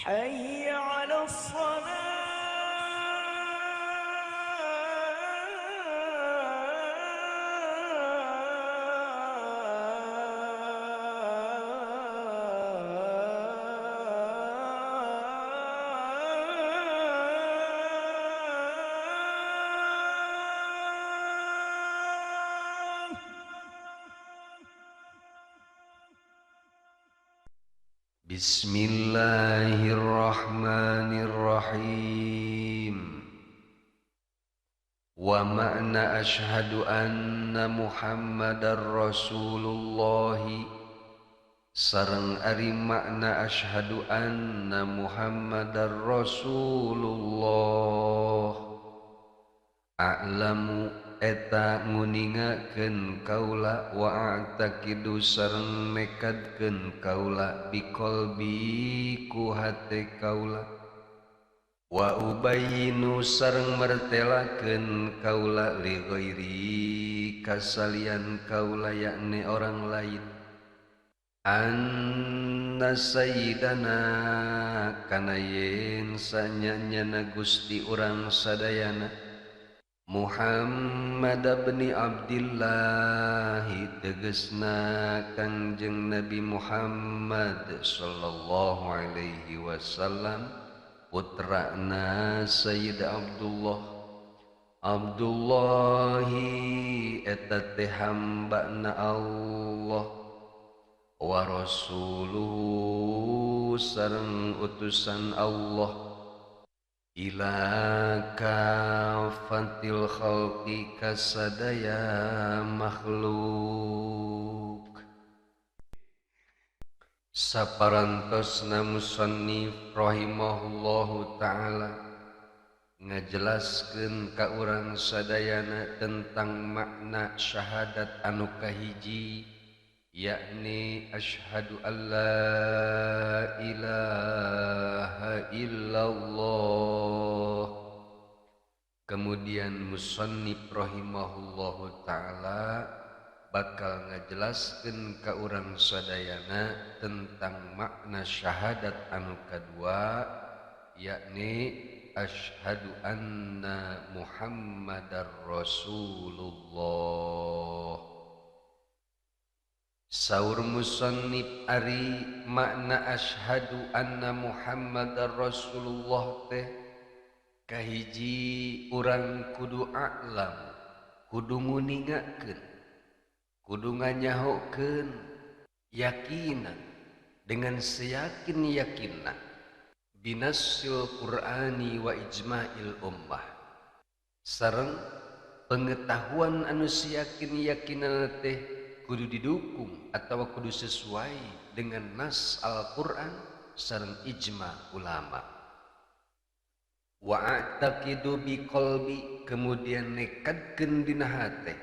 حي على الصلاة. Bismillahirrahmanirrahim. Wa ma'na asyhadu anna Muhammadar Rasulullah. Sareng ari makna asyhadu anna Muhammadar Rasulullah. A'lamu eta nguningakeun kaula wa a'taqidu sareng nekadkeun kaula biqalbi ku hate kaula wa ubayyinu sareng mertelakeun kaula li ghairi kasalian kaula yakni orang lain anna sayyidana kana yen sanyanyana Gusti urang sadayana Muhammad bin Abdillah tegesna Kangjeng Nabi Muhammad sallallahu alaihi wasallam putrana Sayyid Abdullah. Abdullahi eta teh hambana Allah wa rasuluhu sareng utusan Allah ila kafatil khalqi kasadaya makhluk. Saparantosna musannif rahimahullahu ta'ala ngajelaskeun ka urang sadayana tentang makna syahadat anu kahiji, yakni asyhadu alla ilaha illallah. Kemudian musannif rahimahullahu ta'ala bakal ngajelaskeun ka urang sadayana tentang makna syahadat anu kadua, yakni asyhadu anna Muhammadar Rasulullah. Saur musannif ari makna asyhadu anna Muhammadar Rasulullah teh kahiji urang kudu a'lam, kudu nguningakeun, kudu nganyahokeun yakinan dengan seyakin-yakinna binassil Qur'ani wa ijma'il ummah, sareng pengetahuan anu seyakin-yakinna teh kudu didukung atau kudu sesuai dengan nas Al-Qur'an sareng ijma ulama. Wa a'taqidu biqalbi, kemudian nekadkeun dina hate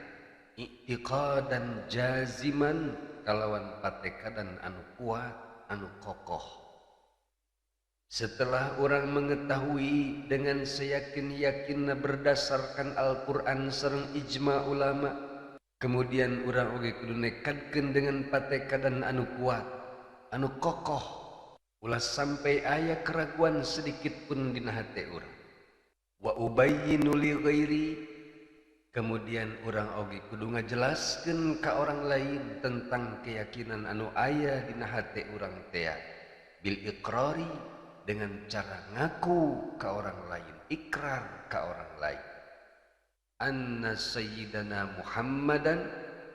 i'tiqadan jaziman kalawan patekadan anu kuat anu kokoh. Setelah orang mengetahui dengan seyakin-yakinna berdasarkan Al-Qur'an sareng ijma ulama, kemudian urang oge kudu nekadkeun dengan patekadan anu kuat anu kokoh, ulah sampai aya keraguan sedikit pun dina hate urang. Wa ubayyinu li ghairi, kemudian urang oge kudu ngajelaskeun ka orang lain tentang keyakinan anu aya dina hate urang tea bil iqrari, dengan cara ngaku ka orang lain, ikrar ka orang lain. Anna sayyidana Muhammadan,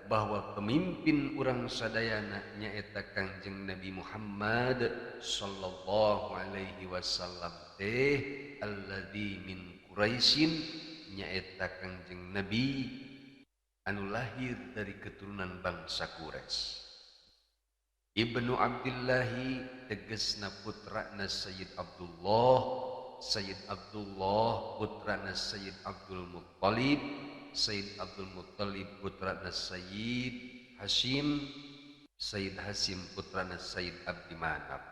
bahwa pemimpin urang sadayana nyaeta Kangjeng Nabi Muhammad sallallahu alaihi wasallam teh alladzi min Quraisyin, nyaeta Kangjeng Nabi anu lahir dari keturunan bangsa Quraisy. Ibnu Abdillahi tegesna putrana Sayyid Abdullah, Sayyid Abdullah putrana Sayyid Abdul Muttalib, Sayyid Abdul Muttalib putrana Sayyid Hashim, Sayyid Hashim putrana Sayyid Abdi Manaf.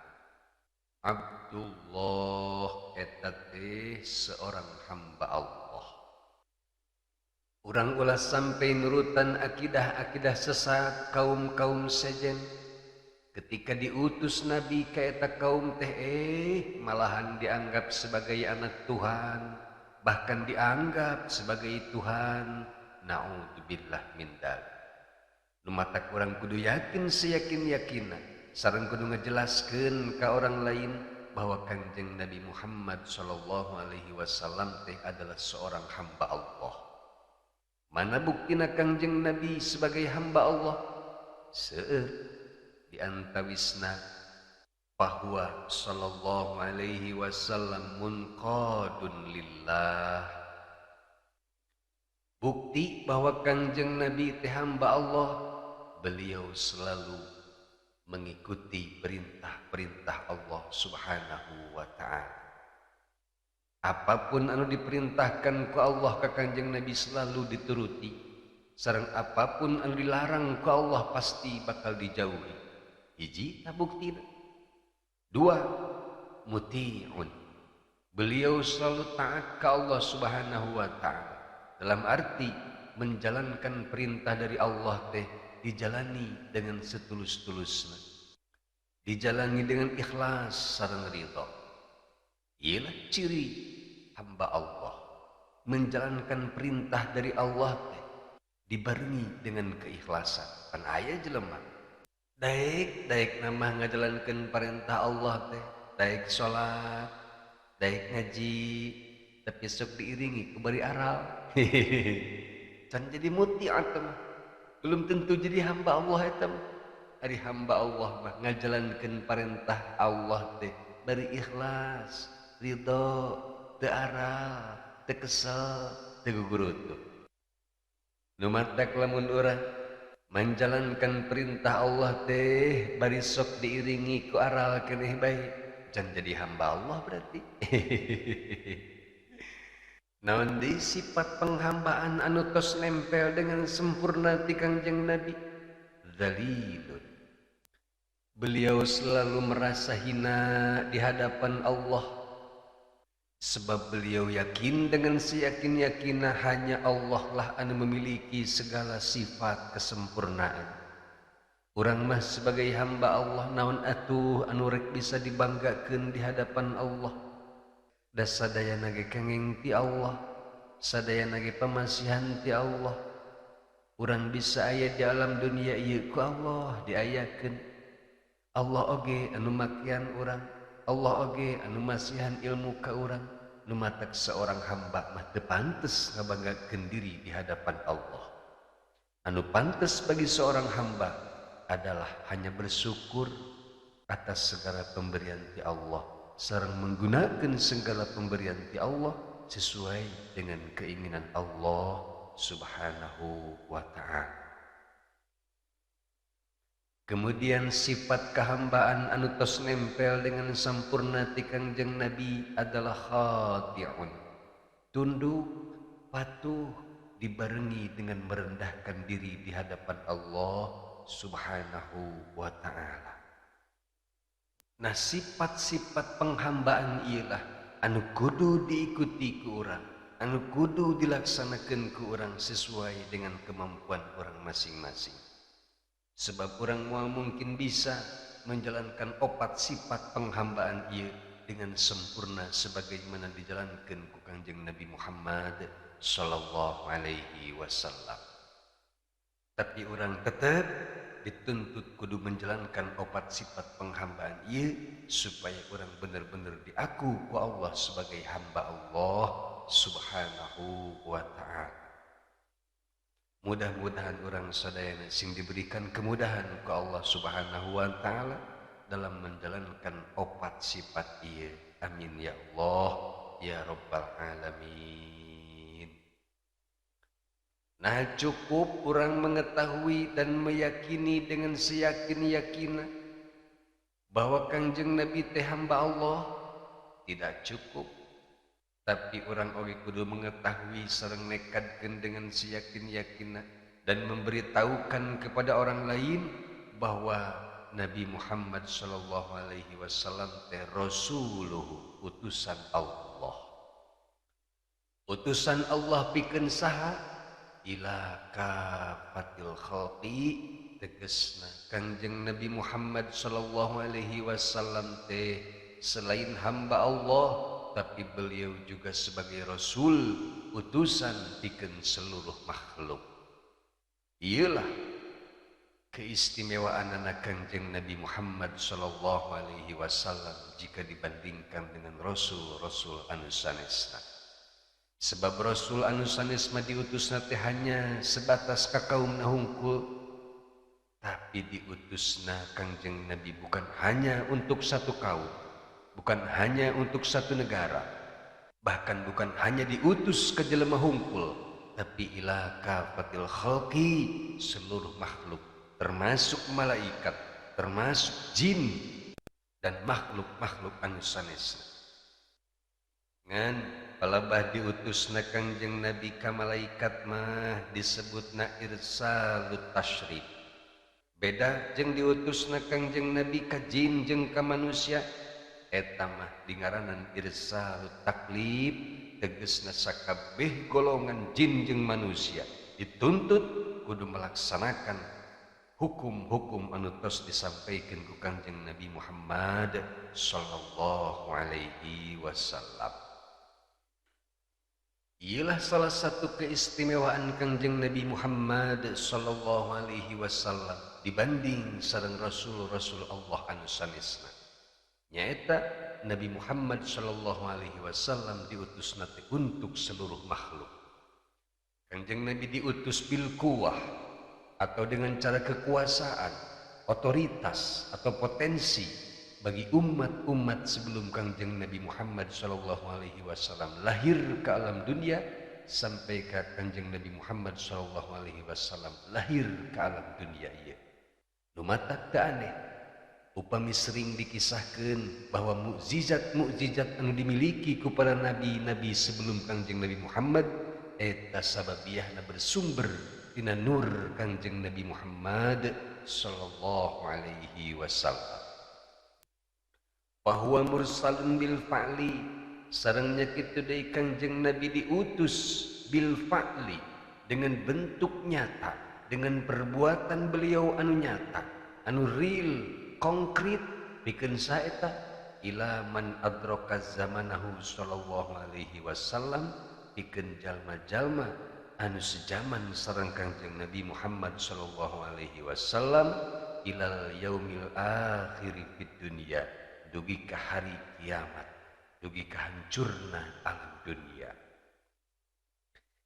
Abdullah eta teh seorang hamba Allah. Urang ulah sampai nurutan akidah-akidah sesat kaum-kaum sejen Ketika diutus Nabi ka eta kaum teh, malahan dianggap sebagai anak Tuhan, bahkan dianggap sebagai Tuhan. Naudzubillah min dzalik. Nu matak urang kudu yakin seyakin-yakinna sareng kudu ngejelaskeun ka orang lain bahwa Kanjeng Nabi Muhammad sallallahu alaihi wasallam teh adalah seorang hamba Allah. Mana buktina Kangjeng Nabi sebagai hamba Allah? Seueur di antawisna bahwa sallallahu alaihi wasallam munqadun lillah. Bukti bahwa Kangjeng Nabi teh hamba Allah, beliau selalu mengikuti perintah-perintah Allah Subhanahu wa ta'ala. Apapun anu diperintahkan ku Allah ka Kangjeng Nabi selalu dituruti. Sareng apapun anu dilarang ku Allah pasti bakal dijauhi. Hiji, tah buktina. Dua, muti'un. Beliau selalu taat ke Allah Subhanahu wa ta'ala. Dalam arti menjalankan perintah dari Allah teh dijalani dengan setulus-tulusna, dijalani dengan ikhlas sareng ridho. Ialah ciri hamba Allah, menjalankan perintah dari Allah teh dibarengi dengan keikhlasan. Pan aya jelema daek daek nama ngajalankeun perintah Allah teh, daek salat, daek ngaji, tapi sok diiringi ku bari aral. Can jadi muti atau belum tentu jadi hamba Allah eta mah. Ari hamba Allah mah ngajalankeun perintah Allah teh bari ikhlas, ridho, teu aral, teu kesel, teu gugurutuh. Nu matak lamun urang menjalankan perintah Allah teh bari sok diiringi ku aral keneh bae, can jadi hamba Allah berarti. Naon deui sifat penghambaan anu tos nempel dengan sempurna ti Kangjeng Nabi? Dzalilun. Beliau selalu merasa hina di hadapan Allah, sebab beliau yakin dengan seyakin-yakinnya hanya Allah lah anu memiliki segala sifat kesempurnaan. Urang mah sebagai hamba Allah naon atuh anu rek bisa dibanggakeun di hadapan Allah. Da sadayana ge kenging ti Allah, sadayana ge pamasihan ti Allah. Urang bisa aya di alam dunia ieu ku Allah diayakeun. Allah oge anu makian urang, Allah oge anu masihan ilmu ka urang. Nu matak seorang hamba mah teu pantes ngabanggakeun diri di hadapan Allah. Anu pantes bagi seorang hamba adalah hanya bersyukur atas segala pemberian ti Allah, sareng menggunakan segala pemberian ti Allah sesuai dengan keinginan Allah Subhanahu wa ta'ala. Kemudian sifat kehambaan anu tos nempel dengan sempurna ti Kangjeng Nabi adalah khadi'un, tunduk, patuh, dibarengi dengan merendahkan diri di hadapan Allah Subhanahu wa ta'ala. Nah, sifat-sifat penghambaan ialah anu kudu diikuti ku urang, anu kudu dilaksanakan ku urang sesuai dengan kemampuan orang masing-masing. Sebab orang moal mungkin bisa menjalankan opat sifat penghambaan ieu dengan sempurna sebagaimana dijalankan ku Kangjeng Nabi Muhammad sallallahu alaihi wasallam. Tapi orang tetap dituntut kudu menjalankan opat sifat penghambaan ieu supaya orang benar-benar diaku ku Allah sebagai hamba Allah Subhanahu wa ta'ala. Mudah-mudahan orang sadayana sing diberikan kemudahan ku Allah Subhanahu wa ta'ala dalam menjalankan opat sifat ieu. Amin ya Allah ya Rabbal alamin. Nah, cukup orang mengetahui dan meyakini dengan seyakin-yakinnya bahwa Kangjeng Nabi teh hamba Allah, tidak cukup. Tapi orang oge kudu mengetahui sareng nekadkeun dengan seyakin-yakinna dan memberitahukan kepada orang lain bahwa Nabi Muhammad sallallahu alaihi wasallam teh rasuluhu, utusan Allah. Utusan Allah pikeun saha? Ila kafatil khalqi, Tegesna Kangjeng Nabi Muhammad sallallahu alaihi wasallam teh selain hamba Allah, tapi beliau juga sebagai rasul, utusan pikeun seluruh makhluk. Iyalah keistimewaan anak Kangjeng Nabi Muhammad sallallahu alaihi wasallam jika dibandingkan dengan rasul-rasul anu sanesna. Sebab rasul anu sanes mah diutusna teh hanya sebatas ka kaumna hungkul, tapi diutusna Kangjeng Nabi bukan hanya untuk satu kaum, bukan hanya untuk satu negara, bahkan bukan hanya diutus ke jelema hungkul, tapi ila kafatil khalqi, seluruh makhluk, termasuk malaikat, termasuk jin dan makhluk-makhluk anu sanesna. Ngan palebah diutusna Kangjeng Nabi ka malaikat mah disebutna irsalut tasyrif. Beda jeung diutusna Kangjeng Nabi ka jin jeung ka manusia, eta mah dingaranan irsalut taklif, tegesna sakabeh golongan jin jeung manusia dituntut kudu melaksanakan hukum-hukum anu tos disampaikan ku Kangjeng Nabi Muhammad sallallahu alaihi wasallam. Ialah salah satu keistimewaan Kangjeng Nabi Muhammad sallallahu alaihi wasallam dibanding sareng rasul-rasul Allah anu sanesna. Nyaeta Nabi Muhammad sallallahu alaihi wasallam diutusna teh untuk seluruh makhluk. Kangjeng Nabi diutus bil quwwah atau dengan cara kekuasaan, otoritas atau potensi bagi umat-umat sebelum Kangjeng Nabi Muhammad sallallahu alaihi wasallam lahir ke alam dunia sampai ke Kangjeng Nabi Muhammad sallallahu alaihi wasallam lahir ke alam dunia ieu. Nu matak teu aneh upami sering dikisahkeun bahwa mukjizat-mukjizat anu dimiliki ku para nabi-nabi sebelum Kangjeng Nabi Muhammad eta sababiahna bersumber tina nur Kangjeng Nabi Muhammad sallallahu alaihi wasallam. Bahwa mursalun bil fa'li, sarengnya kitu deui Kangjeng Nabi diutus bil fa'li dengan bentuk nyata, dengan perbuatan beliau anu nyata, anu real, konkret, pikeun saeta ila man adraka zamanahu sallallahu alaihi wasallam, pikeun jalma-jalma anu sejaman sareng Kangjeng Nabi Muhammad sallallahu alaihi wasallam ilal yaumil akhir fid dunya, dugi ka hari kiamat, dugi ka hancurna alam dunia.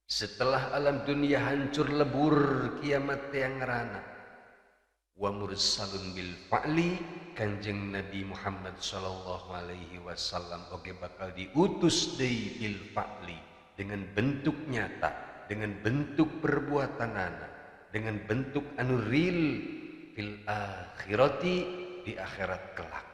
Setelah alam dunia hancur lebur, kiamat yang ngarana wa mursalun bil fa'li, Kanjeng Nabi Muhammad sallallahu alaihi wasallam oge bakal diutus deui bil fa'li dengan bentuk nyata, dengan bentuk perbuatanana, dengan bentuk anu real fil akhirati, di akhirat kelak.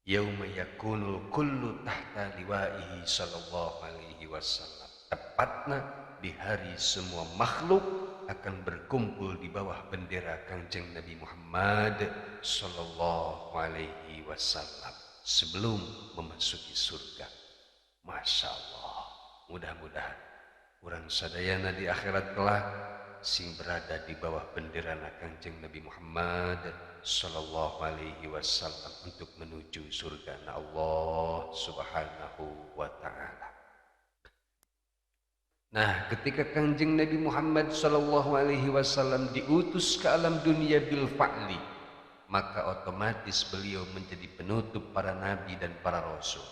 Yauma yakunul kullu tahta liwaihi sallallahu alaihi wasallam. Tepatna di hari semua makhluk akan berkumpul di bawah bendera Kangjeng Nabi Muhammad sallallahu alaihi wasallam sebelum memasuki surga. Masya Allah, mudah-mudahan urang sadayana di akhirat kelak sing berada di bawah bendera Kangjeng Nabi Muhammad sallallahu alaihi wasallam untuk menuju surga Allah Subhanahu wa taala. Nah, ketika Kangjeng Nabi Muhammad sallallahu alaihi wasallam diutus ke alam dunia bil fa'li, maka otomatis beliau menjadi penutup para nabi dan para rasul.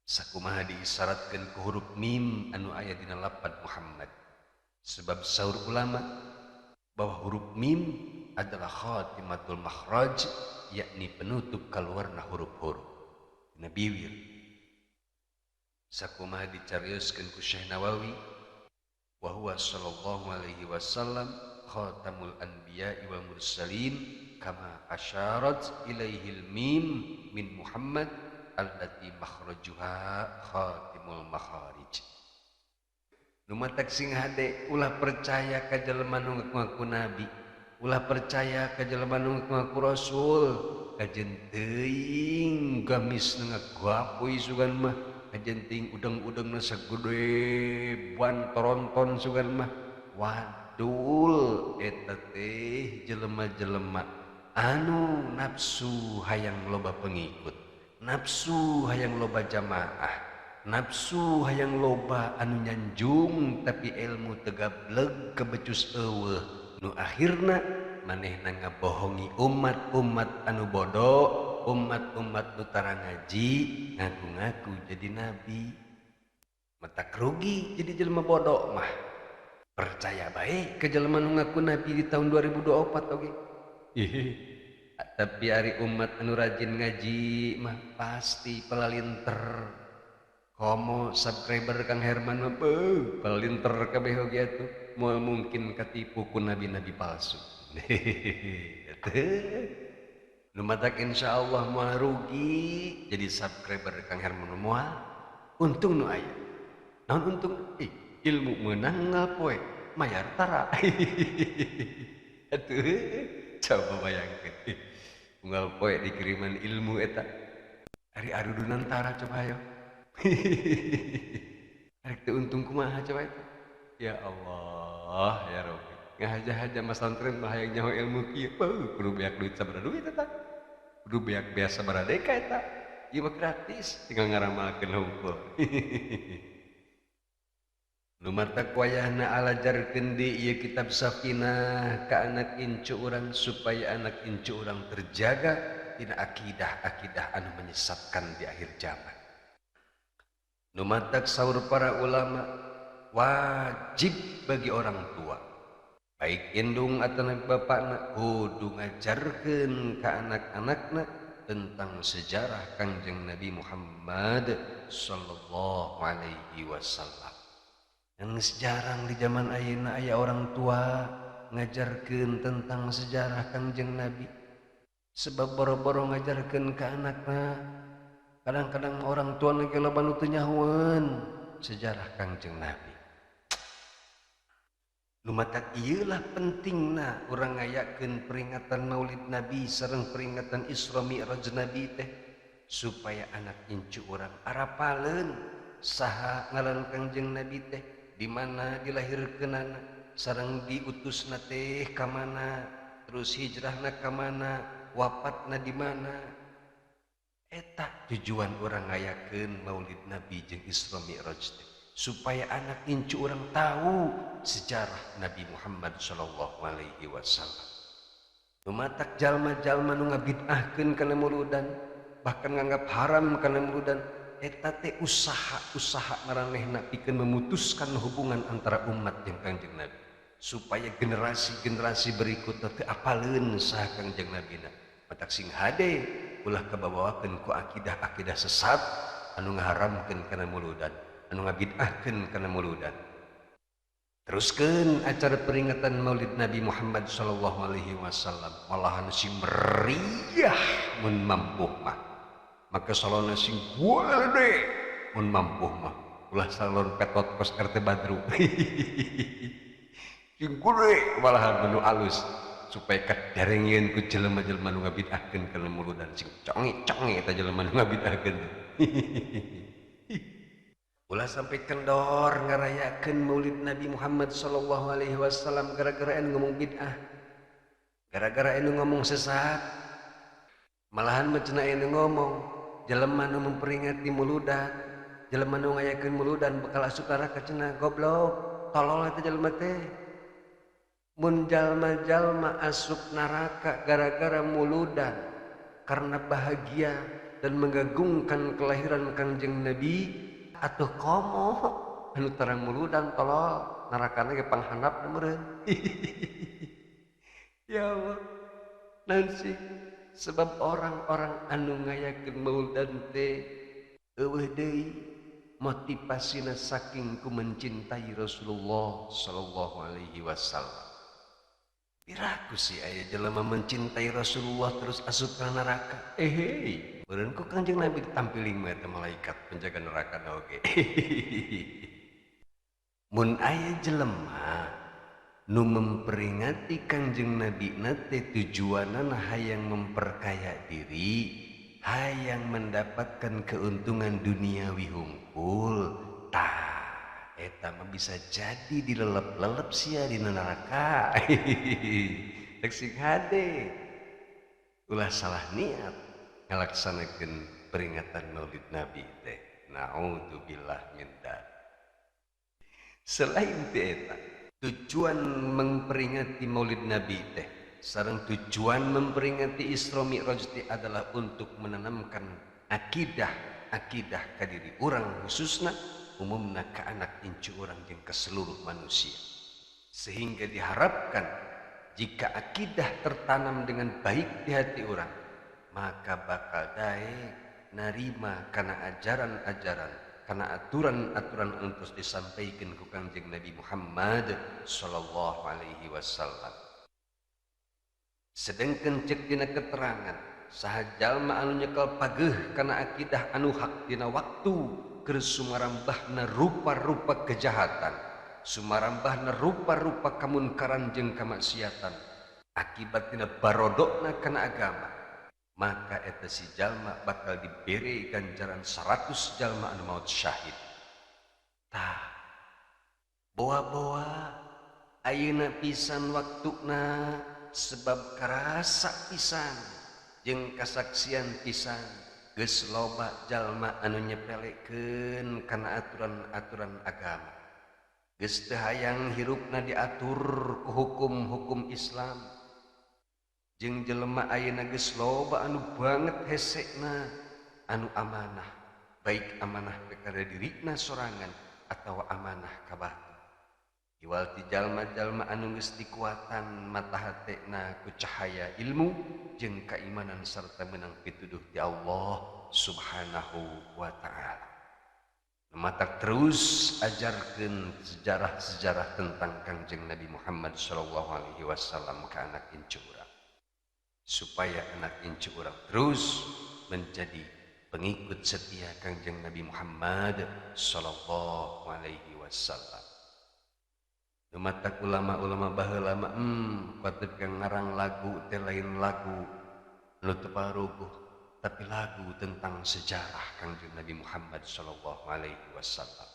Sakumaha diisyaratkeun ku huruf mim anu aya dina lapad Muhammad. Sebab saur ulama bahwa huruf mim adalah khatimatul makhraj, yakni penutup keluarna huruf-huruf. Dina biwir. Sakumaha dicarioskeun ku Syekh Nawawi, wa huwa sallallahu alaihi wasallam khatamul anbiya'i wal mursalin kama asyarat ilaihil mim min Muhammad allati makhrajuha khatimul makharij. Nu matak sing hade ulah percaya ka jelema nu ngaku nabi, ulah percaya ka jelema nu ngaku rasul, kajen teuing gamis nu ngaguapui sugan mah, kajen teuing udeng-udengna sagede ban toronton sugan mah. Waduh, Dul eta teh jelema-jelema anu nafsu hayang loba pengikut, nafsu hayang loba jamaah, nafsu hayang loba anu nyanjung tapi ilmu tegableg kebecus eueuh, nu akhirna manehna ngabohongi umat-umat anu bodoh, umat-umat nu tara ngaji ngaku-ngaku jadi nabi. Matak rugi jadi jelema bodoh mah. Percaya baik ke jelema nu ngaku nabi di tahun 2024 oge. Tapi ari umat anu rajin ngaji mah pasti pelalinter. Komo subscriber Kang Herman mah beuh pelalinter kabeh oge atuh, moal mungkin katipu ku nabi-nabi palsu. Nu matak insyaallah moal rugi jadi subscriber Kang Herman moal. Untung nu aya. Naon untung? Ilmu menang ngapoe mayar tara. Atuh coba bayangkeun unggal poe dikiriman ilmu eta ari arudunan tara coba ayo. Arek teu untung kumaha coba eta. Ya Allah ya Rabbi, ngahaja-haja mas santren mah hayang nyaho ilmu kieu, beuh kudu beak duit sabaraha duit eta, kudu beak beas sabaraha deka eta, ieu mah gratis tinggal ngaramalkeun hungkul. Nu matak wayahna alajarkeun di ieu kitab Safinah ka anak incu urang supaya anak incu urang terjaga tina akidah-akidah anu menyesatkan di akhir zaman. Nu matak saur para ulama wajib bagi orang tua baik indung atau bapakna kudu ngajarkeun ka anak-anakna tentang sejarah Kangjeng Nabi Muhammad sallallahu alaihi wasallam. Yang jarang di zaman ayeuna aya orang tua ngajarkeun tentang sejarah Kangjeng Nabi. Sebab boro-boro ngajarkeun ka anakna, kadang-kadang orang tua ge loba nu teu nyahoeun sejarah Kangjeng Nabi. Nu matak ieu lah pentingna urang ngayakeun peringatan Maulid Nabi sareng peringatan Isra Mi'raj Nabi teh supaya anak incu urang arapaleun saha ngaran Kangjeng Nabi teh, di mana dilahirkeunana, sareng diutusna teh ka mana, terus hijrahna ka mana, wafatna di mana. Eta tujuan urang ngayakeun Maulid Nabi jeung Isra Mi'raj teh supaya anak incu urang tahu sejarah Nabi Muhammad sallallahu alaihi wasallam. Nu matak jalma-jalma nu ngabid'ahkeun kana muludan, bahkan nganggap haram kana muludan, eta teh usaha-usaha maranehna pikeun memutuskan hubungan antara umat jeung Kangjeng Nabi supaya generasi-generasi berikutna teu apaleun saha Kangjeng Nabina. Matak sing hade ulah kabawakeun ku akidah-akidah sesat anu ngaharamkeun kana muludan, anu ngabid'ahkeun kana muludan. Teruskeun acara peringatan Maulid Nabi Muhammad sallallahu alaihi wasallam malahan sing meriah mun mampuh mah. Maka salona sing gede mun mampuh mah, ulah salon petot kos RT Badru. Sing gede malahan menu alus supaya kadarengieun ku jelema-jelema nu ngabid'ahkeun kana muludan, sing conge-conge eta jelema nu ngabid'ahkeun. Ulah sampai kendor ngarayakeun Maulid Nabi Muhammad sallallahu alaihi wasallam gara-gara anu ngomong bid'ah, gara-gara anu ngomong sesat. Malahan mah cenah anu ngomong jelema nu memperingati muludan, jelema nu ngayakeun muludan bakal asup neraka cenah, goblok, tolol eta jelema teh. Mun jalma-jalma asup neraka gara-gara muludan karena bahagia dan mengagungkan kelahiran Kangjeng Nabi, atuh komo anu tarang muludan tolol nerakana ge panghandapna meureun. Ya Allah, naon sih sebab orang-orang anu ngayakeun muludan teh eueuh deui motivasina saking ku mencintai Rasulullah sallallahu alaihi wasallam. Piraku sih aya jelema mencintai Rasulullah terus asup ka neraka. Hei, meureun ku Kangjeng Nabi ditampiling mah eta malaikat penjaga neraka na oge. Mun aya jelema nu memperingati Kangjeng Nabi na teh tujuanana hayang memperkaya diri, hayang mendapatkan keuntungan duniawi hungkul, tah Eta mah bisa jadi dilelep-lelep sia di neraka. Rek sing hade, ulah salah niat ngalaksanakeun peringatan Maulid Nabi teh. Naudzubillah min dzalik. Selain ti eta, tujuan memperingati Maulid Nabi teh sareng tujuan memperingati Isra Mi'raj teh adalah untuk menanamkan akidah akidah ka diri urang, khususna, umumna ka anak incu urang jeung ke seluruh manusia, sehingga diharapkan jika akidah tertanam dengan baik di hati orang, maka bakal daek narima karena ajaran-ajaran, karena aturan-aturan untuk disampaikan ku Kangjeng Nabi Muhammad sallallahu alaihi wasallam. Sedangkan cek dina keterangan, saha jalma anu nyekel pageuh kana akidah anu hak dina waktu keur sumarambahna rupa-rupa kejahatan, sumarambahna rupa-rupa kamunkaran jeung kamaksiatan akibat dina barodokna kana agama, maka eta si jalma bakal diberi ganjaran 100 jalma anu maut syahid. Tah, boa-boa ayeuna pisan waktuna, sebab karasa pisan jeung kasaksian pisan geus loba jalma anu nyepelekeun kana aturan-aturan agama, geus teu hayang hirupna diatur ku hukum-hukum Islam, jeung jelema ayeuna geus loba anu banget hesena anu amanah, baik amanah kana dirina sorangan atawa amanah ka batur. Iwal ti jalma-jalma anu geus dikuatan mata hatena ku cahaya ilmu jeung keimanan serta menang pituduh ti Allah Subhanahu wa taala. Matak terus ajarkeun sejarah-sejarah tentang Kangjeng Nabi Muhammad sallallahu alaihi wasallam ke anak incu urang, supaya anak incu urang terus menjadi pengikut setia Kangjeng Nabi Muhammad sallallahu alaihi wasallam. Matak ulama-ulama baheula mah patut ngarang lagu teh lain lagu nu teu paruguh, tapi lagu tentang sejarah Kangjeng Nabi Muhammad sallallahu alaihi wasallam.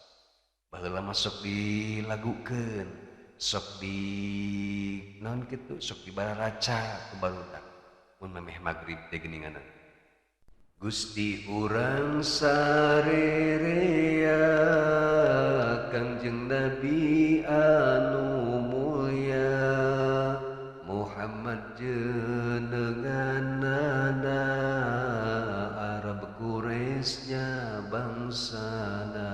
Baheula mah sok dilagukeun, sok di naon kitu, sok dibaraca ku barudak mun memeh magrib teh geuninganan. Gusti urang sarerea, Kangjeng Nabi anu mulya, Muhammad jenenganana, Arab Quraisy bangsana,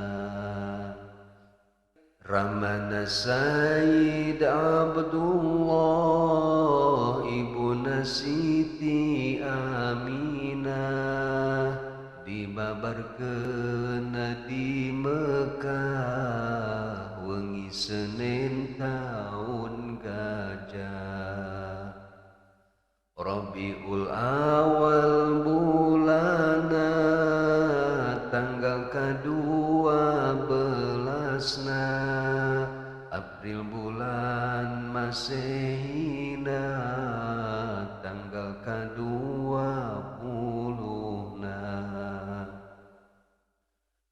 Ramana Sayyid Abdullah, Ibuna Siti Aminah, dibabarkeun di Mekah wengi Senin taun gajah, Rabiul Awal bulana, tanggal ka-12na, April bulan Masehina, tanggal ka-20na,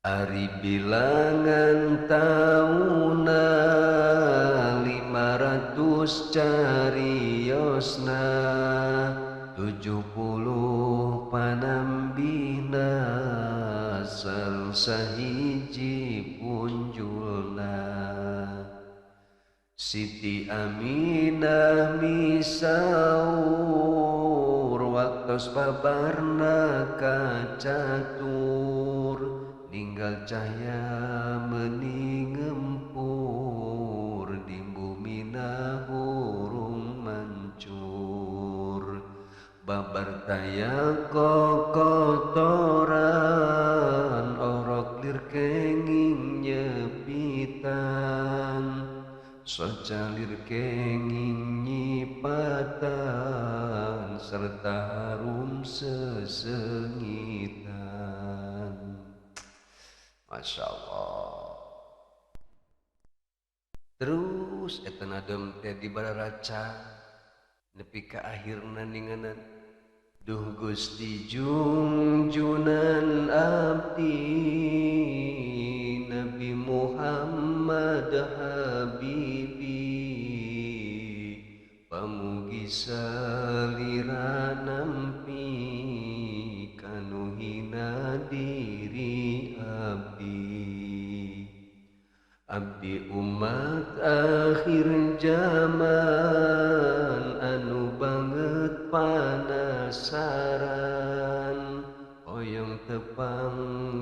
ari bilangan tauna 500 cariosna, 70 panambihna, sareng sahiji punjulna. Siti Aminah misaur, waktos babarna kacatur, ninggal cahya meuni ngempur, di bumina hurung mancur. Babar taya kokotoran, orok lir kenging nyepitan, socalir kenging nyipatan, serta harum sesengitan. Masya Allah. Terus eta nadom teh dibararaca nepi ka akhirna ninganan. Duh Gusti jungjunan abdi Nabi Muhammad. Abdi umat akhir zaman anu banget panasaran, hoyong tepang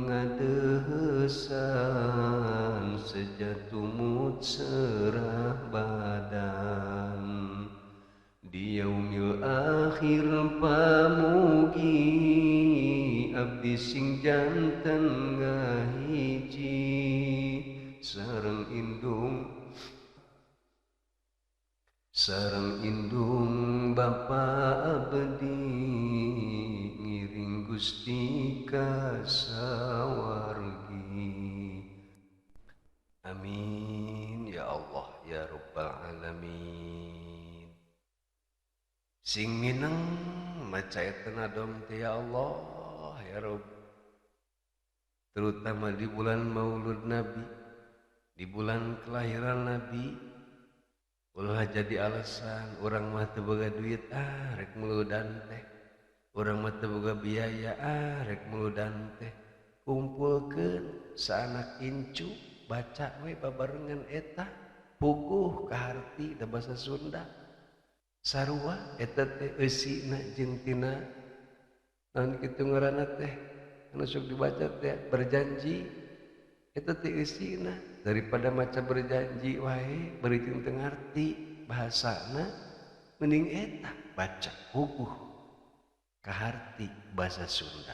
ngadeuheusan seja tumut serah badan. Di yaumil akhir pamugi abdi sing janten ngahiji sareng indung bapa abdi ngiring Gusti ka sawargi. Amin ya Allah ya Rabbal alamin. Sing mineng maca eta nadom teh ya Allah ya Rabb, terutama di bulan Maulud Nabi, di bulan kelahiran Nabi. Ulah jadi alasan urang mah teu boga duit ah rek muludan teh, urang mah teu boga biaya ah rek muludan teh. Kumpulkeun saanak incu baca we babarengan eta puguh kaharti da basa Sunda. Sarua eta teh eusina jeung tina naon kitu ngaranna teh anu sok dibaca teh berjanji, eta teh eusina. Daripada maca berjanji wae bari jeung teu ngarti bahasana, mending eta baca puguh kaharti bahasa Sunda.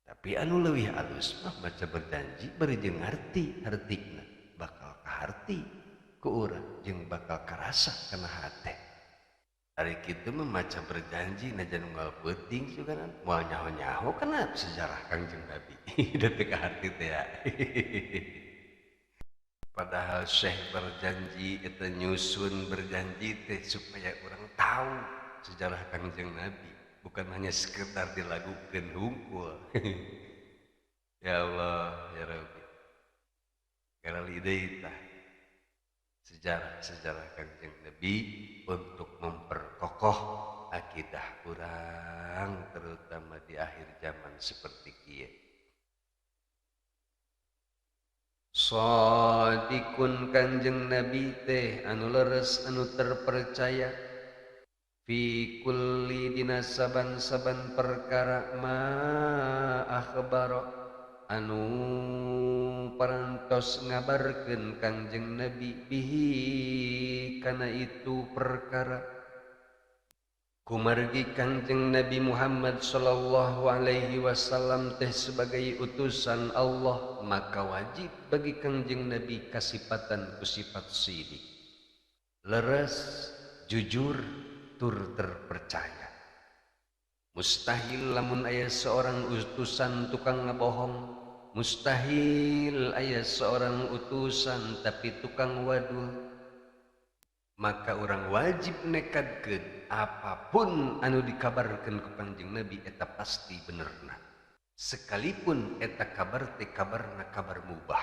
Tapi anu leuwih alus mah maca berjanji bari jeung ngarti hartina, bakal kaharti ku urang jeung bakal karasa kana hate. Ari kitu mah maca berjanji najan unggal peuting sugan moal nyaho-nyaho kana sejarah Kangjeng Nabi. Da teu kaharti teh ya. Padahal Syekh berjanji eta nyusun berjanji teh supaya orang tahu sejarah Kangjeng Nabi, bukan hanya sekedar dilagukeun hungkul. Ya Allah ya Rabbi. Garali deui tah sejarah-sejarah Kangjeng Nabi untuk memperkokoh akidah urang terutama di akhir zaman seperti kieu. Sodikun Kanjeng Nabi teh anu leres anu terpercaya fi kulli dina saban-saban perkara ma akhbaro anu parantos ngabarkeun Kangjeng Nabi bihi kana itu perkara. Kumargi Kangjeng Nabi Muhammad sallallahu alaihi wasallam teh sebagai utusan Allah, maka wajib bagi Kangjeng Nabi kasipatan ku sifat sidik, leres, jujur, tur terpercaya. Mustahil lamun aya seorang utusan tukang ngabohong, mustahil aya seorang utusan tapi tukang wadul. Maka orang wajib nekadkeun apapun anu dikabarkeun ku Kangjeng Nabi eta pasti benerna, sekalipun eta kabar teh kabarna kabar mubah.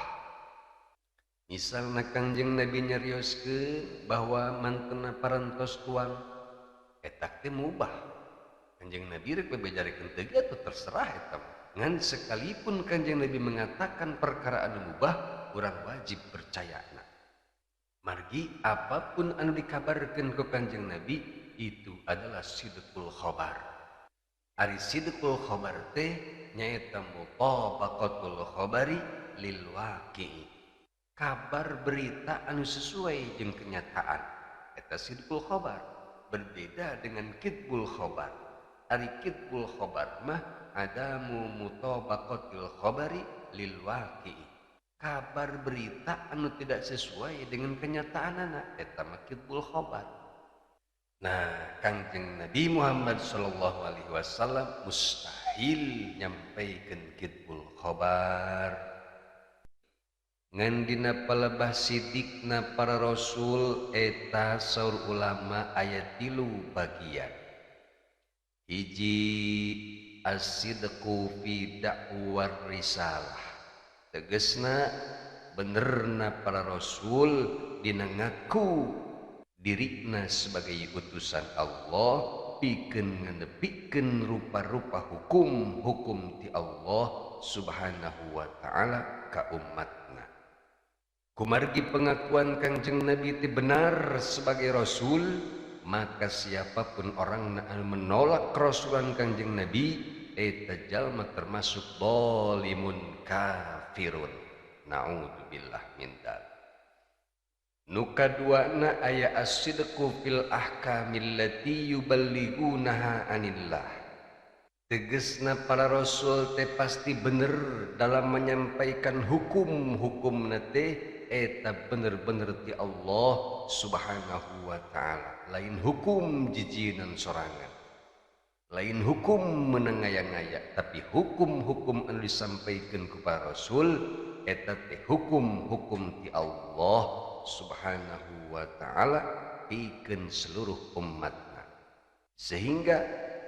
Misalna Kangjeng Nabi nyarioskeun bahwa mantena parantos tuang, eta teh mubah. Kangjeng Nabi rek bebejarekeun teu ge atuh terserah eta. Ngan sekalipun Kangjeng Nabi mengatakan perkara anu mubah, urang wajib percayana. Margi apapun anu dikabarkeun ku Kangjeng Nabi itu adalah sidqul khabar. Ari sidqul khabar teh nyaeta mutabaqatul khabari lil waqi'i. Kabar berita anu sesuai jeung kenyataan eta sidqul khabar. Berbeda dengan kidbul khabar. Ari kidbul khabar mah adamu mutabaqatil khabari lil waqi'i. Kabar berita anu tidak sesuai dengan kenyataanana eta mah kidbul khabar. Nah, Kangjeng Nabi Muhammad sallallahu alaihi wasallam mustahil nyampaikeun kidbul khabar. Ngan dina palebah sidikna para rasul eta saur ulama aya 3 bagian. Hiji, as-sidqu fi da'war risalah. Tegesna benerna para rasul dina ngaku dirina sebagai utusan Allah pikeun nganepikeun rupa-rupa hukum-hukum ti Allah Subhanahu wa ta'ala ka umatna. Kumargi pengakuan Kangjeng Nabi itu benar sebagai rasul, maka siapapun orang anu menolak kerasulan Kangjeng Nabi eta jalma termasuk zalimun kafirun. Naudzubillah min dzalik. Nu kaduana aya as-sidqu fil ahkamil lati yuballighunaha anillah. Tegesna para rasul teh pasti bener dalam menyampaikan hukum-hukum teh eta bener-bener ti Allah Subhanahu wa taala. Lain hukum jijinan sorangan, lain hukum menengaya-ngaya, tapi hukum-hukum anu disampaikan ku para rasul eta teh hukum-hukum ti Allah Subhanahu wa ta'ala pikeun seluruh umatna. Sehingga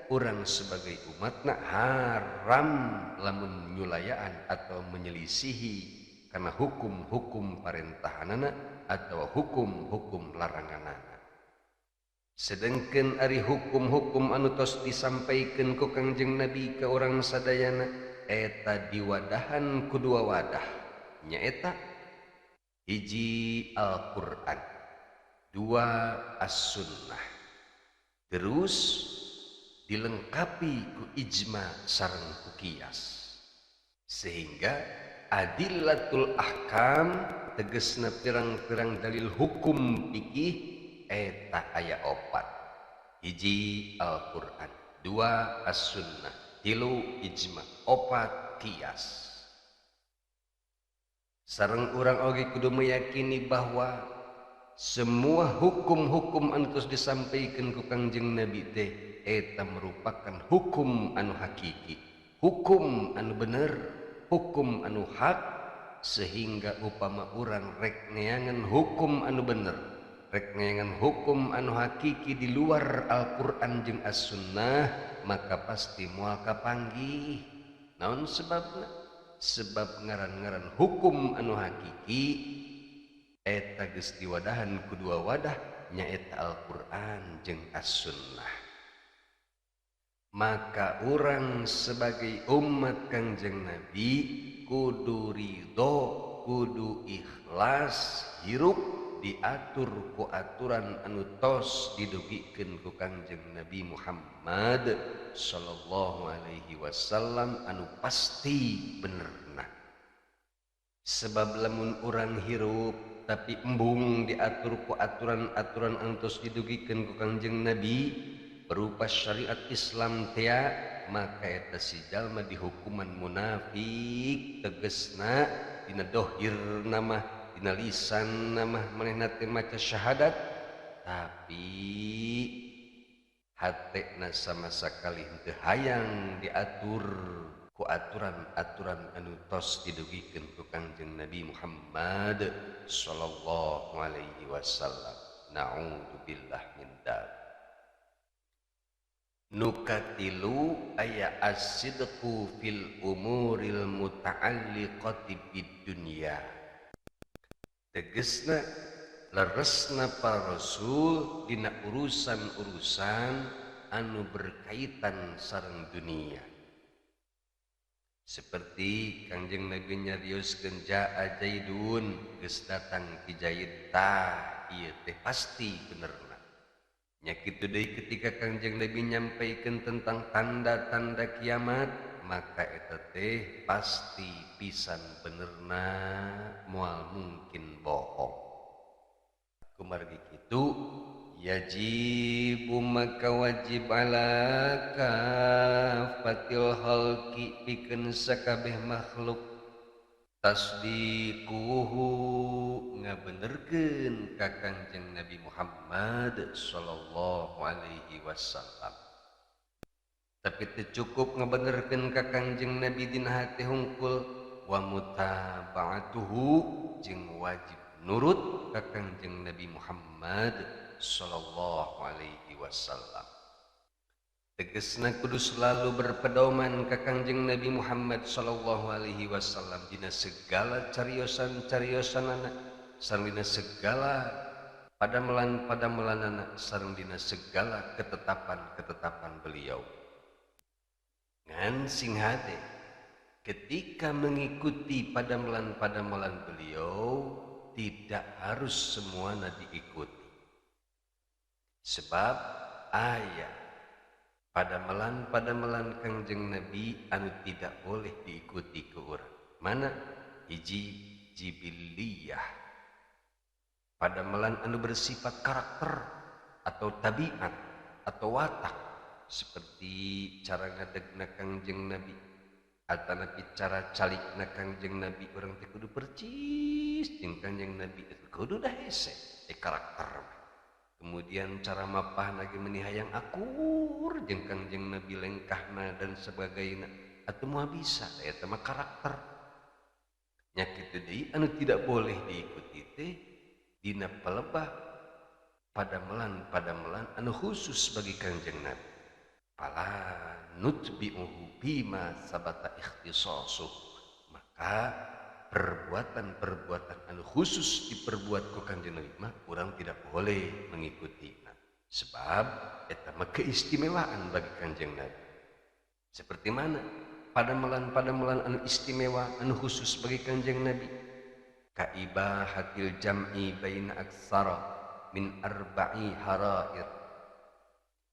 orang sebagai umatna haram lamun nyulayaan atau menyelisihi karena hukum-hukum parentahanana atau hukum-hukum laranganana. Sedangkan ari hukum-hukum anu tos disampaikan ku Kangjeng Nabi ke orang sadayana eta diwadahan ku dua wadah, nyaeta hiji Al-Qur'an, dua As-Sunnah. Terus dilengkapi ku ijma sareng ku qiyas. Sehingga adillatul ahkam tegesna pirang-pirang dalil hukum fikih eta aya opat. Hiji Al-Qur'an, dua As-Sunnah, tilu ijma, opat qiyas. Sareng urang oge kudu meyakini bahwa semua hukum-hukum anu tos disampaikan ku Kangjeng Nabi teh eta merupakan hukum anu hakiki, hukum anu bener, hukum anu hak, sehingga upama urang rek neangan hukum anu bener, rek neangan hukum anu hakiki di luar Al-Qur'an jeung As-Sunnah, maka pasti moal kapanggih. Naon sebabna? Sebab ngaran-ngaran hukum anu hakiki eta geus diwadahan ku dua wadah, nyaeta Al-Qur'an jeung As-Sunnah. Maka urang sebagai umat Kangjeng Nabi kudu ridho, kudu ikhlas hirup diatur ku aturan anu tos didugikeun ku Kangjeng Nabi Muhammad sallallahu alaihi wasallam anu pasti benerna. Sebab lamun urang hirup tapi embung diatur ku aturan-aturan anu tos didugikeun ku Kangjeng Nabi berupa syariat Islam tea, maka eta si jalma dihukuman munafik. Tegesna dina dohir nama, dina lisan nama manehna teh maca syahadat, tapi hatena sama sakali henteu hayang diatur ku aturan-aturan anu tos didugikeun ku Kangjeng Nabi Muhammad sallallahu alaihi wasallam. Na'udzubillah min dzalik. Nu katilu aya as-sidqu fil umuril muta'alliqati bid dunya. Tegesna leresna para rasul dina urusan-urusan anu berkaitan sareng dunia. Seperti Kangjeng Nabi nyarioskeun jaa Zaidun, geus datang ki Zaid, tah ieu teh pasti benerna. Nya kitu deui ketika Kangjeng Nabi nyampaikeun tentang tanda-tanda kiamat, maka eta teh pasti pisan benerna, moal mungkin bohong. Kumargi kitu yajibu maka wajib ala kafatil khalqi pikeun sakabeh makhluk tasdiquhu ngabenerkeun ka Kangjeng Nabi Muhammad sallallahu alaihi wasallam. Tapi teu cukup ngabenerkeun ka Kangjeng Nabi dina hate hungkul, wa mutaba'atuhu jeung wajib nurut ka Kangjeng Nabi Muhammad sallallahu alaihi wasallam. Tegesna kudu selalu berpedoman ka Kangjeng Nabi Muhammad sallallahu alaihi wasallam dina segala cariosan-cariosanana, sareng dina segala padamelan-padamelanana, sareng dina segala ketetapan-ketetapan beliau. Ngan sing hate ketika mengikuti padamelan-padamelan beliau, tidak harus semuanya diikuti. Sebab aya padamelan-padamelan Kangjeng Nabi anu tidak boleh diikuti ke urang. Mana? Hiji, jibiliyah. Padamelan anu bersifat karakter atau tabiat atau watak, seperti cara ngadegna Kangjeng Nabi atanapi cara calikna Kangjeng Nabi, urang teh kudu percis jeung Kangjeng Nabi, itu kudu dah hese karakter mah. Kemudian cara mapah lagi meni hayang akur jeung Kangjeng Nabi, lengkahna dan sebagainya, atau moal bisa, eta mah karakter nya. Kitu deui anu tidak boleh diikuti teh dina palebah padamelan-padamelan anu khusus bagi Kangjeng Nabi. Fala nutbi'uhu bima sabata ikhtisasuh, maka perbuatan-perbuatan anu khusus diperbuat ku Kangjeng Nabi mah urang tidak boleh mengikuti, sebab eta mah keistimewaan bagi Kangjeng Nabi. Seperti mana padamelan-padamelan anu istimewa anu khusus bagi Kangjeng Nabi? Kaibahatil jam'i baina aksara min arba'i harair,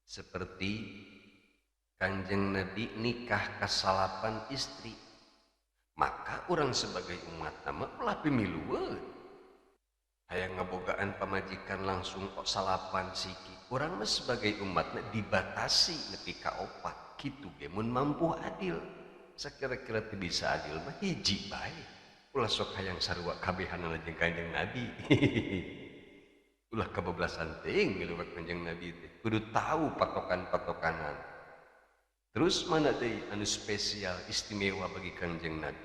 seperti Kanjeng Nabi nikah kasalapan istri, maka urang sebagai umat nama ulah pemilueun hayang ngabogaan pamajikan langsung salapan siki. Urang mah sebagai umatna dibatasi nepi ka opat, kitu ge mun mampu adil. Sakira-kira teu bisa adil mah hiji bae, ulah sok hayang sarua kabehanana jeung Kanjeng Nabi, ulah kabablasan teuing milu ka Kanjeng Nabi teh, kudu tahu patokan-patokanan. Terus mana deui anu spesial istimewa bagi Kangjeng Nabi?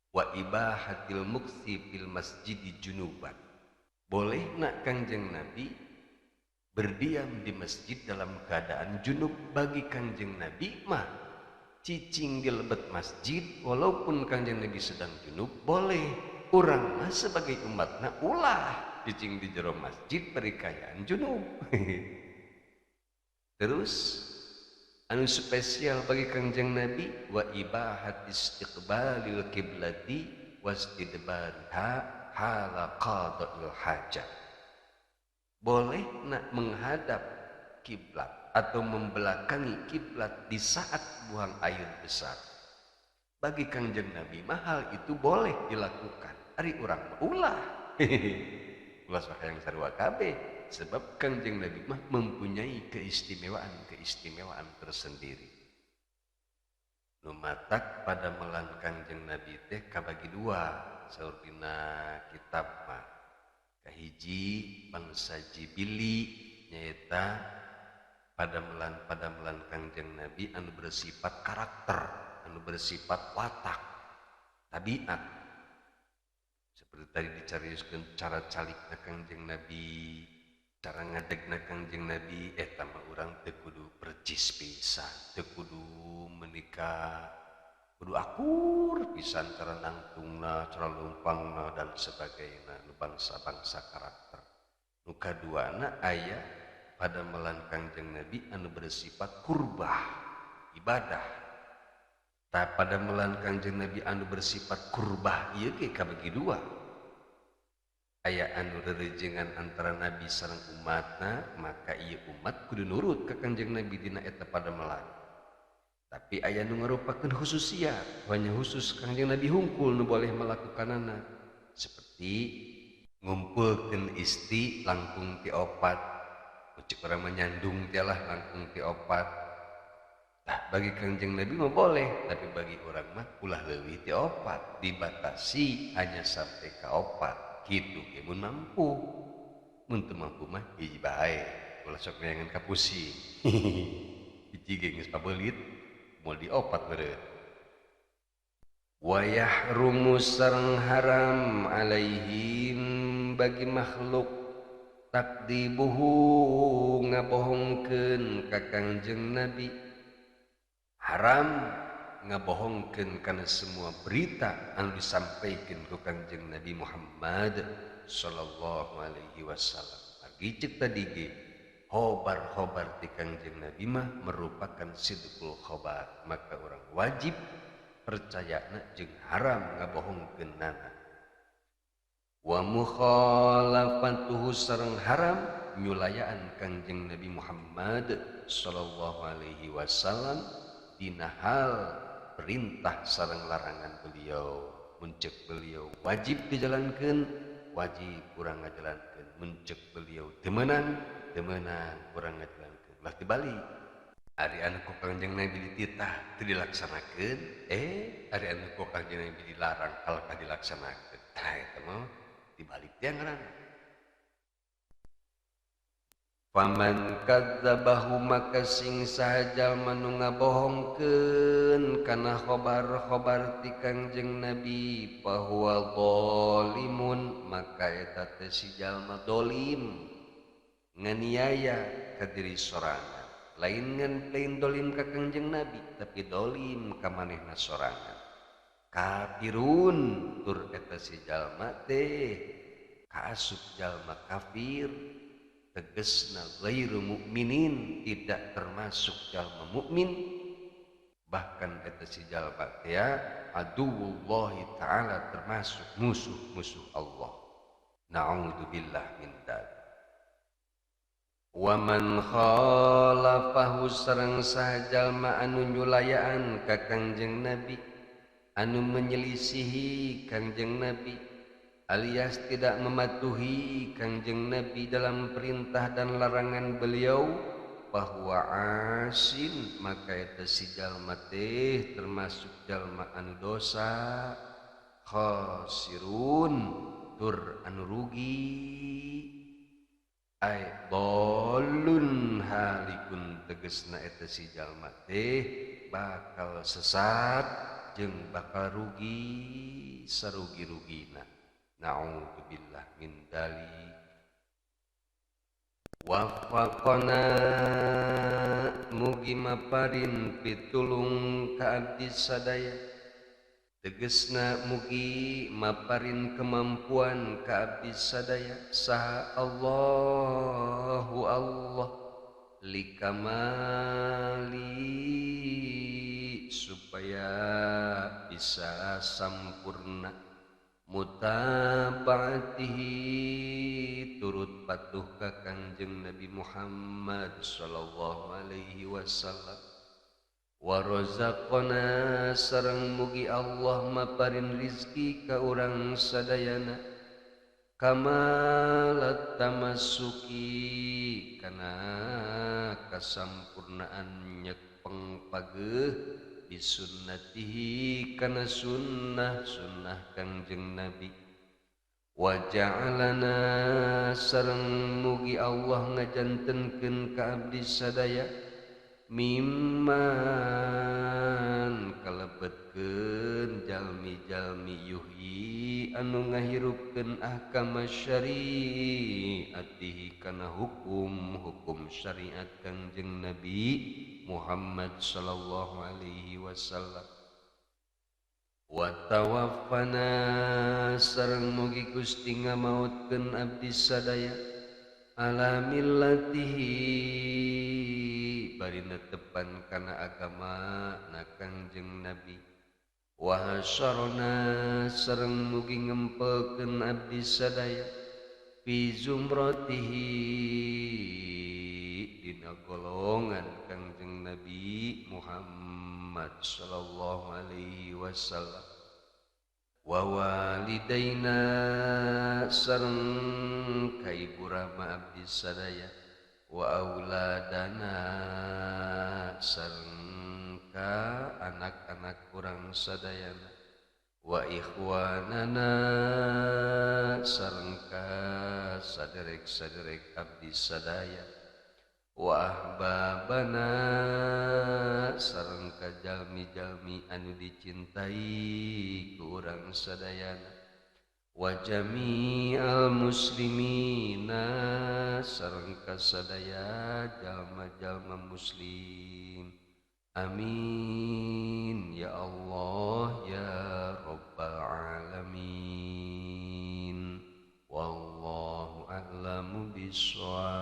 Wa ibahatil muksi fil masjidi junuban, boleh nak Kangjeng Nabi berdiam di masjid dalam keadaan junub. Bagi Kangjeng Nabi mah cicing di lebet masjid walaupun Kangjeng Nabi sedang junub boleh. Urang mah sebagai umatna ulah cicing di jero masjid perikayaan junub. Terus anu spesial bagi Kangjeng Nabi, wa ibahat istiqbalil kiblati wastidbariha hala qada'il hajat, boleh nak menghadap kiblat atau membelakangi kiblat di saat buang air besar. Bagi Kangjeng Nabi mah hal itu boleh dilakukan. Ari urang mah ulah, ulah sok hayang sarua kabeh, sebab Kangjeng Nabi mah mempunyai keistimewaan-keistimewaan tersendiri. Nu matak padamelan Kangjeng Nabi teh kabagi dua saur dina kitab mah. Kahiji bangsa jibili, nyaeta padamelan-padamelan Kangjeng Nabi anu bersifat karakter, anu bersifat watak, tabiat, seperti tadi dicarioskeun cara calikna Kangjeng Nabi, cara ngadegna Kangjeng Nabi, eta mah urang teu kudu percis pisan, teu kudu menikah kudu akur pisan cara nangtungna, cara lumpangna, dan sebagainya, nu bangsa-bangsa karakter. Nu kaduana aya padamelan Kangjeng Nabi anu bersifat kurbah, ibadah. Tah, padamelan Kangjeng Nabi anu bersifat kurbah ieu ge kabagi dua. Aya anu rerejengan antara Nabi sareng umatna, maka ieu umat kudu nurut ka Kangjeng Nabi dina eta padamelan. Tapi aya nu ngarupakeun khususiat, hanya khusus Kangjeng Nabi hungkul nu boleh melakukanana, seperti ngumpulkeun istri langkung ti opat, cek urang mah nyandung teh lah, langkung ti opat. Nah, bagi Kangjeng Nabi mah boleh, tapi bagi urang mah ulah leuwih ti opat, dibatasi hanya sampai ka opat, kitu ge mun mampu. Mun teu mampu mah hiji bae, ulah sok neangan ka pusing. Hiji ge geus pabeulit, moal di opat meureun. Wa yahrumu sareng haram alaihim bagi makhluk takdibuhu ngabohongkeun ka Kangjeng Nabi, haram ngabohongkeun kana semua berita anu disampaikan ku Kangjeng Nabi Muhammad sallallahu alaihi wasallam. Bagi cek tadi ge, khobar-khobar ti Kangjeng Nabi mah merupakan sidqul khobar, maka orang wajib percayana jeung haram ngabohongkeun nana. Wa mukhalafatuhu sareng haram nyulayaan Kangjeng Nabi Muhammad sallallahu alaihi wasallam dina hal perintah sareng larangan beliau. Mun cek beliau wajib dijalankeun, wajib urang ngajalankeun. Mun cek beliau teu meunang, teu meunang urang ngajalankeun. Lah dibalik, ari anu ku Kangjeng Nabi dititah teu dilaksanakeun, ari anu ku Kangjeng Nabi dilarang kalahkah dilaksanakeun. Tah eta mah dibalik teh ngaranna. Faman kadzabahu maka sing saha jalma nu ngabohongkeun kana khobar-khobar ti Kangjeng Nabi fahuwa zalimun maka eta teh si jalma dolim nganiaya ka diri sorangan. Lain ngan lain dolim ka Kangjeng Nabi tapi dolim ka manehna sorangan. Kafirun tur eta si jalma teh kaasup jalma kafir, tegesna ghairu mukminin, tidak termasuk jalma mukmin. Bahkan eta si jalma teh aduwullahi ta'ala, termasuk musuh-musuh Allah. Na'udzubillah min dzalik. Wa man khalafahu sareng saha jalma anu nyulayaan ka Kangjeng Nabi, anu menyelisihi Kangjeng Nabi alias tidak mematuhi Kangjeng Nabi dalam perintah dan larangan beliau, bahwa asin maka eta si jalma teh termasuk jalma anu dosa, khasirun tur anu rugi, ay dolun halikun tegesna eta si jalma teh bakal sesat jeung bakal rugi sarugi-rugina. Na'udzubillah min dzalik. Wafaqana mugi maparin pitulung ka abdi sadaya, tegesna mugi maparin kemampuan ka abdi sadaya saha Allahu Allah likamali supaya bisa sampurna mutabaatihi turut patuh ka Kangjeng Nabi Muhammad sallallahu alaihi wasallam. Wa razaqana sareng mugi Allah maparin rizki ka urang sadayana kamalat tamassuki kana kasampurnaan nyekpeng pageuh bisunnatihi kana sunnah sunnah Kangjeng Nabi. Wa ja'alana sareng mugi Allah ngajantenkeun ka abdi sadaya mimman kalebetkeun jalmi-jalmi yuhyi anu ngahirupkeun ahkam syariatihi kana hukum-hukum syariat Kangjeng Nabi Muhammad sallallahu alaihi wasallam. Wa tawaffana sareng mugi Gusti ngamautkeun abdi sadaya ala millatihi bari netepan kana agama na Kangjeng Nabi. Wa hasyarna sareng mugi ngempelkeun abdi sadaya fi zumratihi dina golongan Kangjeng Nabi Muhammad sallallahu alaihi wasallam. Wa walidaina sareng ka ibu rama abdi sadaya, wa auladana sareng ka anak-anak urang sadayana, wa ikhwanana sareng ka saderek-saderek abdi sadaya, wa ahbabana sareng ka jalmi-jalmi anu dicintai ku urang sadayana, wa jami'al muslimina sareng ka sadaya jalma-jalma muslim. Amin ya Allah ya Rabbal alamin. Wallahu a'lamu bissawab.